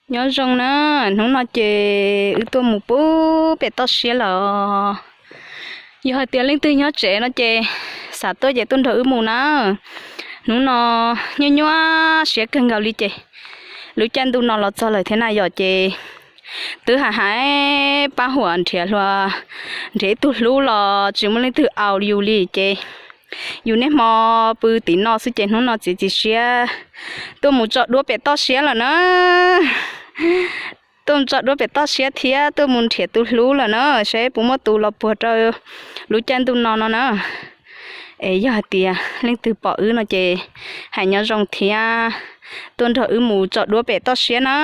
Nyob zoo na, hnub no ces wb tuaj mus pub pem toj siab lawm. Yog hais tias leej twg nyob tsev no ces xav tuaj ces tuaj nrog wb mus na. Hnub no nyuaj nyuaj siab kawg nkaus li ces lub caij ntuj no los txog lawm thiab na yom, ces twb hais hais pab huam nrhiav hluas, nrhiav ib tug hlub los tsis muaj leej twg aus yus li ces yus niaj hmo pw tim no xwb ces hnub no txiav txim siab tuaj mus tso duab pem toj siab lawm na. Tuaj mus tso duab pem toj siab thiab tuaj mus nrhiav tus hlub lawm na, saib puas muaj tus los puag rau lub caij ntuj no no na. Es yog hais tias leej twg pom wb no ces hais nyob zoo thiab tuaj nrog wb mus tso duab pem toj siab na.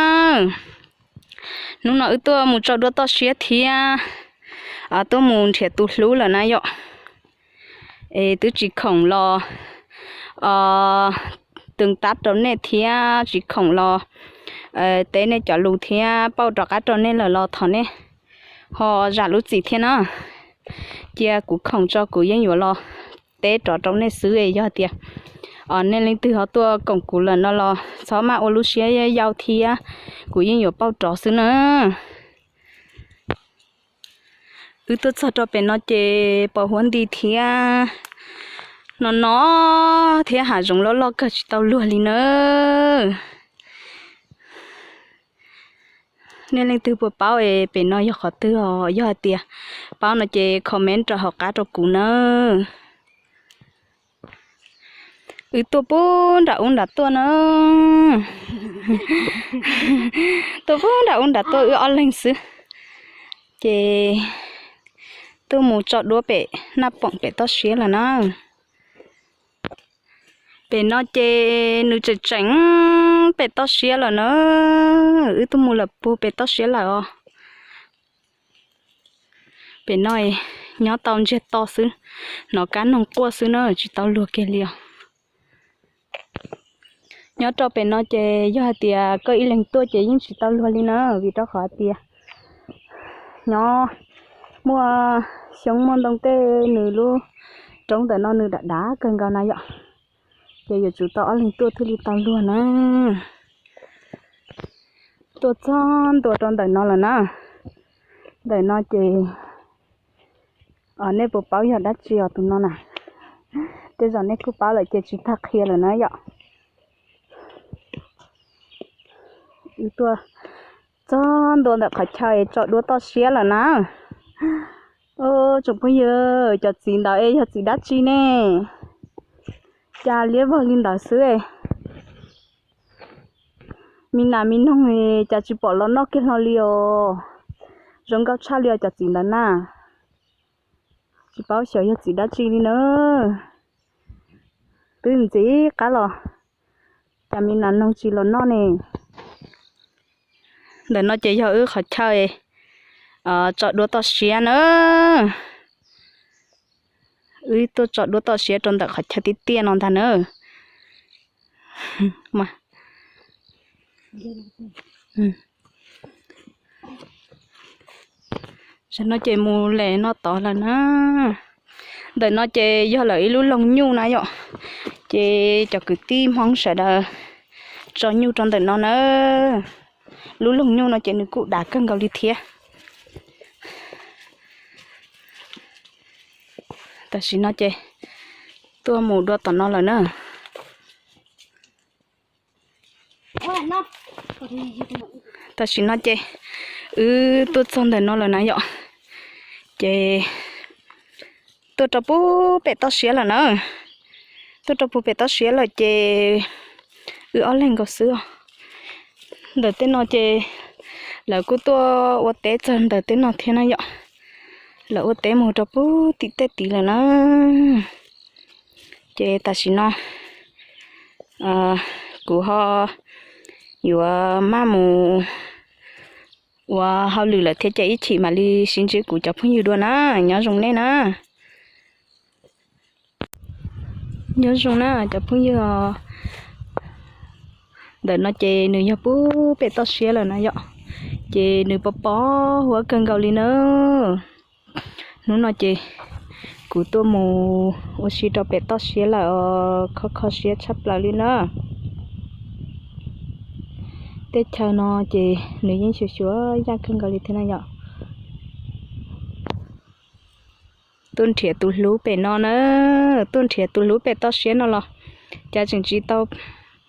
Hnub no wb tuaj mus tso duab toj siab thiab tuaj mus nrhiav tus hlub lawm na yom. Es twb tsis khoom los tw tab rau nej thiab tsis khoom los teb nej cov lus thiab pauj rov qab rau nej lawm los thov nej ho zam lub txim thiab na. Cia kuv khoom tso kuv yeej yuav los teb rov rau nej xwb. Yog tias nej leej twg ho tuaj koom kuv lawm no los txhob maj ua lub siab yau thiab, kuv yeej yuav pauj rov xwb na. Wb tuaj txog rau pem no ces pos huab nti thiab no no thiab hav zoov loj loj kawg tsis tau luag li na. Nej leej twg puas paub es pem no yog qhov twg os? Yog hais tias paub no ces comment rau hauv qab rau kuv nawb. Wb tuaj pub nram ub nram tuaj na. Tuaj pub nram ub nram tuaj wb ob leeg xwb. Ces tuaj mus tso duab pem Naj Poom pem toj siab lawm na. Pem no ces nws tseem tseem pem toj siab lawm na. Wb tuaj mus lawm puag pem toj siab lawm os. Pem no nyob tau ntsiag to xwb, hnov kab noog quaj xwb na, tsis tau luag kiag li os. Nyob rau pem no ces yog hais tias koj ib leeg tuaj ces yeej tsis tau luag li na, vim rau qhov hais tias nyob muaj xyoob muaj ntoo tej, nws lub roob ntawm no nws dav dav kawg nkaus na yom. Ces yuav tsum tau ob leeg tuaj thiaj li tau luag na. Tuaj txog ntua rau ntawm no lawm na. Ntawm no ces nej puas paub yog dab tsi os tus no na? Tej zaum nej kuj paub lawm ces tsis tag qhia lawm na yom. Wb tuaj txog ntua ntawm qhov chaw tso duab toj siab lawm na. Tsoom phooj ywg, cov txiv ntawd es yog txiv dab tsi ne? Cas liab vog li ntawd xwb. Me nas me noog cas tsis pom los noj kiag hlo li os. Zoo nkauj tshaj li os cov txiv ntawd na. Tsis paub xyov yog txiv dab tsi li na. Twb ntxiv qab los cas me nas noog tsis los noj ne. Ntawm no ces yog wb qhov chaw tso duab toj siab na. Wb tuaj tso duab toj siab rau ntawm qhov chaw tiaj tiaj no ntag na. Tam no ces mus lem no tod lawm na. Ntawm no ces yog lawv ib lub loog nyuj na yom. Ces cov kwv tij Hmoob sawv daws tso nyuj rau ntawm no na. Lub loog nyuj no ces nws kuj dav kawg nkaus li thiab. Tam sim no ces tuaj mus dua tom no lawm na. Tam sim no ces wb tuaj txog ntawm no lawm na yom. Ces tuaj rau puag pem toj siab lawm na. Tuaj rau puag pem toj siab lawm ces wb ob leeg nkaus xwb os. Ntawm tej no ces lawv kuj tuaj ua teb txog ntawm tej no thiab na yom. Lawv ua teb mus rau puag tim tej tid lawm na. Ces tam sim no kuv ho yuav maj mus ua hauj lwm lawm thiab ces ib chim mam li sib ntsib kuv cov phooj ywg dua na. Nyob zoo nej na. Nyob zoo na cov phooj ywg os. Ntawm no ces nws yog puag pem toj siab lawm na yom. Ces nws pos pos huab kawg nkaus li na. Hnub no ces kuv tuaj mus ua si rau pem toj siab lawm os, kho kho siab tshaj plaws li na. Teb chaws no ces nws yeej xyuas xyuas yaj kawg nkaus li thiab na yom. Tuaj nrhiav tus hlub pem no na, tuaj nrhiav tus hlub pem toj siab no los cas tseem tsis tau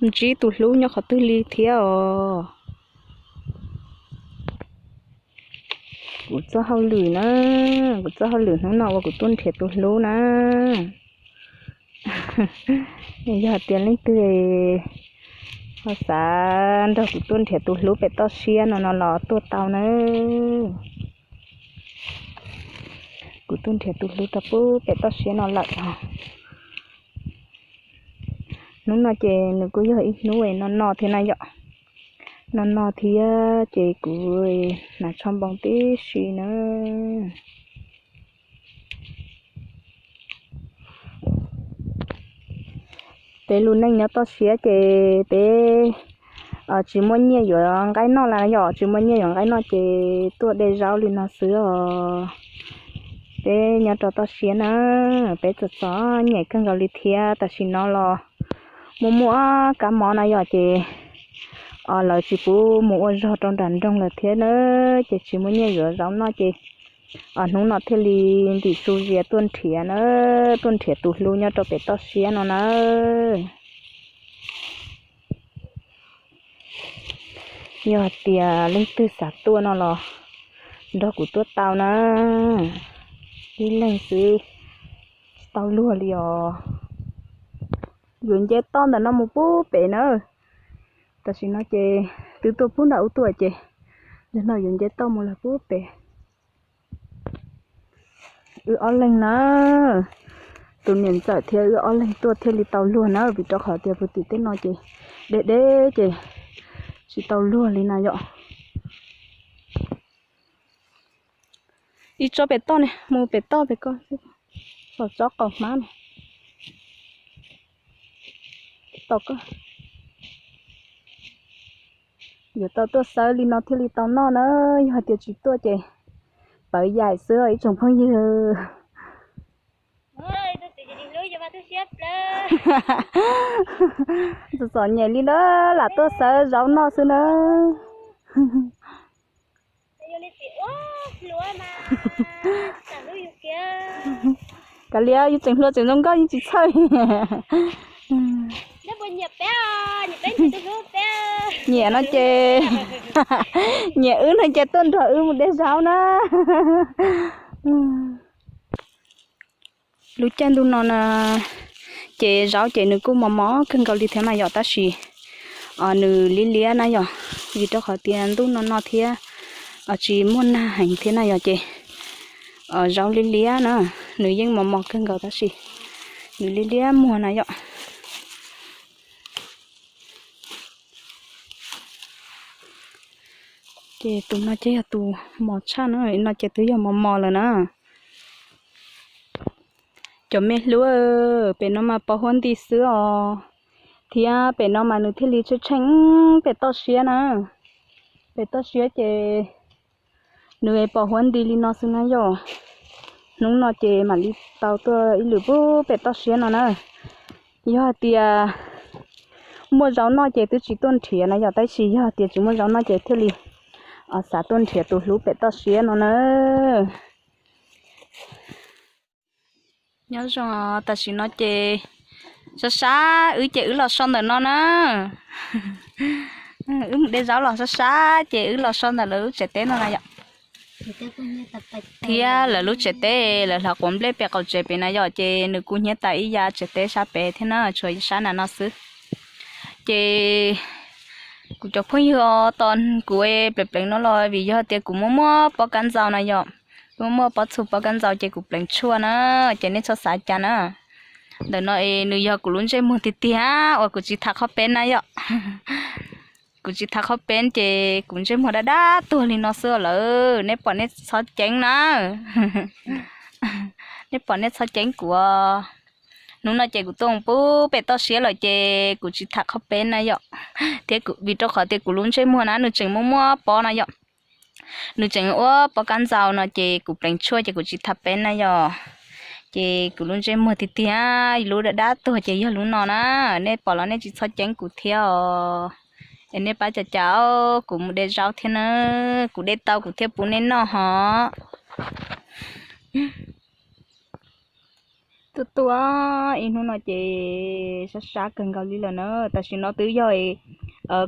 ntsib tus hlub nyob qhov twg li thiab os. Kuv txoj hauj lwm na, kuv txoj hauj lwm hnub no uas kuv tuaj nrhiav tus hlub na. Yog tias leej twg ho xav nrog kuv tuaj nrhiav tus hlub pem toj siab no no los tuaj tau na. Kuv tuaj nrhiav tus hlub rau pem toj siab no lawm os. Hnub no ces nws kuj yog ib hnub no no thiab na yom. No no thiab ces kuv hnav tsho npoo tib si na. Peb lub neej nyob toj siab ces peb tsis muaj nyiaj yuav nqaij noj lawm yom, tsis muaj nyiaj yuav nqaij noj ces tuaj de zaub li no xwb os. Peb nyob rau toj siab na, peb txom txom nyem kawg nkaus li thiab. Tam sim no los muaj muaj kab mob na yom, ces lawv tsis pub mus ua zog rau nram nroog lawm thiab na, ces tsis muaj nyiaj yuav zaub noj ces hnub no thiaj li ntim su zias tuaj nrhiav na, tuaj nrhiav tus hlub nyob rau pem toj siab no na. Yog hais tias leej twg xav tuaj no los nrog kuv tuaj tau na, ib leeg xwb tsis tau luag li os. Yuav nce toj ntawm no mus pub pem na. Tam sim no ces twb tuaj pub nram ub tuaj ces, no yuav nce toj mus lawm pub pem. Wb ob leeg na, tus niam ntxawm thiab wb ob leeg tuaj thiaj li tau luag na, vim rau qhov tias puag tim tej no ces deb deb ces tsis tau luag li na yom. Ib tsob pem toj ne, mus pem toj pem ko, tsob qaum hmab ne. Tau ko, yuav tau tuaj xawb li no thiaj li tau noj na, yog hais tias tsis tuaj ces pawv yaim xwb ib tsoom phooj ywg. Txom txom nyem li na, lam tuaj xawb zaub noj xwb na. Kav liam, yus tseem hluas tseem zoo nkauj yeej tsis txhawj. Nyiam no ces, nyiam wb no ces tuaj nrog wb mus de zaub na. Lub caij ntuj no na, ces zaub ces nws kuj mos mos kawg nkaus li thiab mas yom, tab sis nws liab liab na yom, vim rau qhov tias ntuj no no thiab tsis muaj nag heev thiab na yom, ces zaub liab liab na, nws yeej mos mos kawg nkaus tab sis nws liab liab muag na yom. Ces tus no ces yog tus mos tshaj na, no ces twb yog mos mos lawm na. Cov me hlub, pem no mas pos huab nti xwb os, thiab pem no mas nws thiaj li tsheej tsheej pem toj siab na. Pem toj siab ces nws pos huab nti li no xwb na yom. Hnub no ces mam li tau tuaj ib lwm pub pem toj siab no na. Yog hais tias muaj zaub noj ces twb tsis tuaj nrhiav na yom, tab sis yog tias tsis muaj zaub noj ces thiaj li xav tuaj nrhiav tus hlub pem toj siab no na. Nyob zoo, tam sim no ces sab sab wb ces wb los so ntawm no na. Wb mus de zaub los sab sab ces wb los so ntawm lawv lub tsev teb no na yom. Thiab lawv lub tsev teb, lawv hlawv quav nplej pem qaum tsev pem na yom, ces nws kuj hnyiab tas ib yav tsev teb sab pem thiab na, tshuav sab nram no xwb. Ces kuv cov phooj ywg os, tos kuv pleev pleev no los vim yog tias kuv muaj muaj pob kab ntxaus na yom, muaj muaj pob txhuv pob kab ntxaus ces kuv pleev tshuaj na, ces nej txhob xav cas na. Ntawm no es nws yog kuv lub ntsej muag tiag tiag uas kuv tsis tham qhov peb na yom. Kuv tsis tham qhov peb ces kuv ntsej muag dab dab tuag li no xwb lawm, nej pom nej txhob ceeb na. Nej pom nej txhob ceeb kuv. Hnub no ces kuv tuaj pub pem toj siab lawm ces kuv tsis tham qhov peb na yom. Thiab vim rau qhov tias kuv lub ntsej muag na nws tseem muaj muaj pob na yom. Nws tseem ua pob kab ntxaus no ces kuv pleev tshuaj ces kuv tsis tham peb na yom. Ces kuv lub ntsej muag tiag tiag, lub dab dab tuag ces yog lub no na. Nej pom los nej tsis txhob ceeb kuv thiab os. Es nej pab cov caum kuv mus de zaub thiab na, kuv de tau kuv thiaj pub nej noj hos. Tuaj tuaj, ib hnub no ces sab sab kawg nkaus li lawm na. Tam sim no twb yog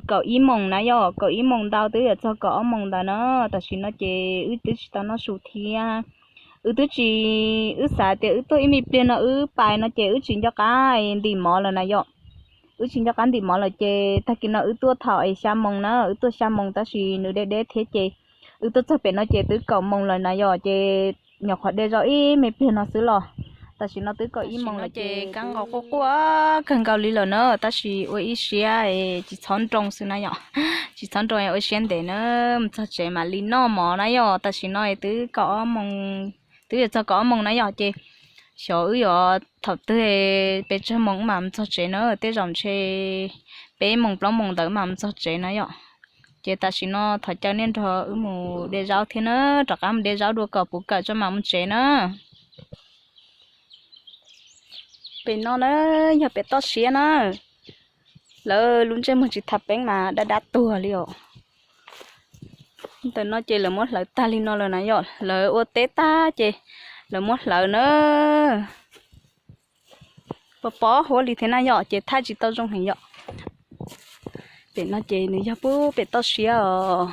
kaum ib moos na yom, kaum ib moos ntau twb yuav txog kaum ob moos ntawd na. Tam sim no ces wb twb tsis tau noj su thiab. Wb twb tsis, wb xav tias wb tuaj ib me pliag no wb pais no ces wb tsis nco qab ntim mov lawm na yom. Wb tsis nco qab ntim mov lawm ces tag kis no wb tuaj thaum es xya moos na, wb tuaj xya moos tab sis nws deb deb thiab ces wb tuaj txog pem no ces twb kaum moos lawm na yom, ces nyuam qhuav de zaub ib me pliag no xwb los. Tam sim no twb kaum ib moos lawm ces kab nqos quaj quaj kawg nkaus li lawm na, tab sis ua ib siab tsis txhob nroo xwb na yom. Tsis txhob nroo, ua siab ntev na, mus txog tsev mam li noj mov na yom. Tam sim no twb kaum ob moos, twb yuav txog kaum ob moos na yom, ces xyov wb yuav thaum twg pes tsawg moos wb mam mus txog tsev na, tej zaum ntshe peb moos plaub moos ntawd wb mam mus txog tsev na yom. Ces tam sim no thov caw nej nrog wb mus de zaub thiab na, rov qab mus de zaub dua kom puv kawm tso mam mus tsev na. Pem no na, yog pem toj siab na, lawv lub ntsej muag tsis thav peeb mas dab dab tuag li os. Ntawm no ces lawv muab hlawv tag li no lawm na yom, lawv ua teb tag ces lawv muab hlawv na. Pos pob huab li thiab na yom, ces thaij tsis tau zoo heev yom. Pem no ces nws yog pub pem toj siab os.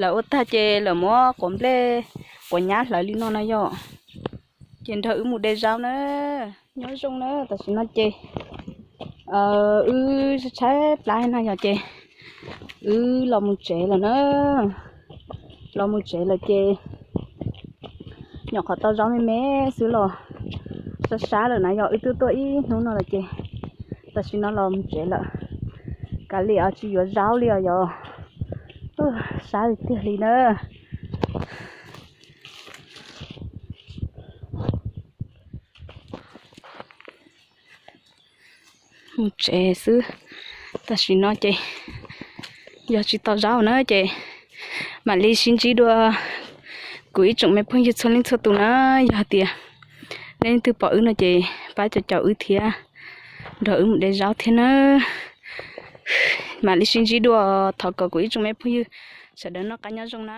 Lawv ua tag ces lawv muab quav nplej, quav nyab hlawv li no na yom. Ces nrog wb mus de zaub na, nyob zoo na. Tam sim no ces wb tshaib plab na yom, ces wb los mus tsev lawm na. Los mus tsev lawm ces nyuam qhuav tau zaub me me xwb los sab sab lawm na yom, wb twb tuaj ib hnub no lawm ces tam sim no los mus tsev lawm. Kav liam tsis yuav zaub li os yom, sab tiag tiag li na. Mus tsev xwb, tam sim no ces yog tsis tau zaub na ces mam li sib ntsib dua kuv ib tsoom me phooj ywg txhua leej txhua tus na. Yog hais tias leej twg pom wb no ces pab caum caum wb thiab, nrog wb mus de zaub thiab na. Mam li sib ntsib dua, thov kom kuv ib tsoom me phooj ywg sawv daws noj qab nyob zoo na.